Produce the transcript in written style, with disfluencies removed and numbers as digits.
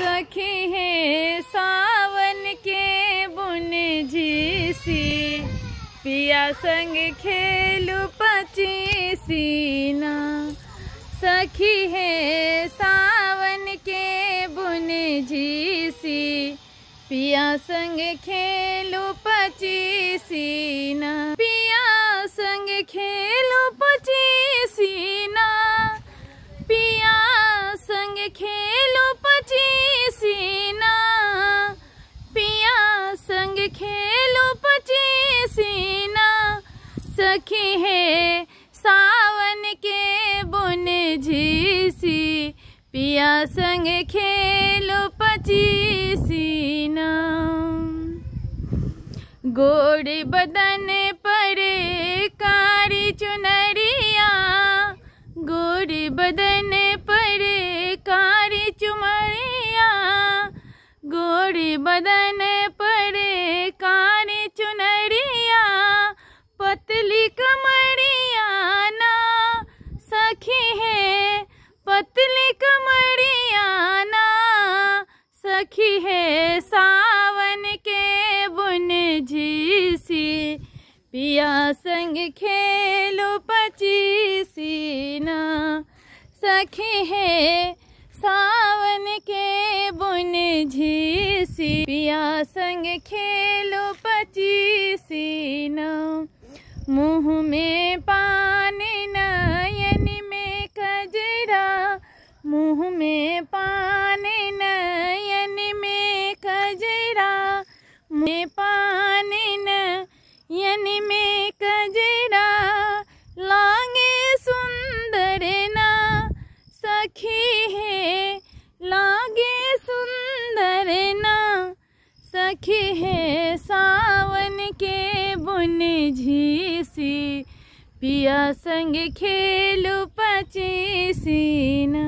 सखी हे सावन के बुन झीसी, पिया संग खेलू पचीसीना। सखी हे सावन के बुन झीसी, पिया संग खेलू पचीसीना। पिया संग खेलू पचीसीना, पिया संग खेलू पचीसीना, पिया संग खेलू पचीसीना। सखी हे सावन के बुन झीसी, पिया संग खेलू पचीसीना। गोड़ बदन पर कारी चुनरिया, गोड़ बदन पर कारी चुनरिया, गोड़ बदन पर कारी चुनरिया, पतली कमरिया ना। सखी है पतली कमरिया ना। सखी है सावन के बुन झीसी, पिया संग खेलू पचीसीना। सखी है सावन के बुन झीसी, पिया संग खेलू पचीसीना। मुँह में पानी नयन में कजरा, मुँह में पानी नयन में कजरा, में पानी नयन में कजरा, लागे सुंदर ना। सखी है लागे सुंदर ना। सखी है सावन के बुन झीसी, पिया संग खेलू पचीसीना।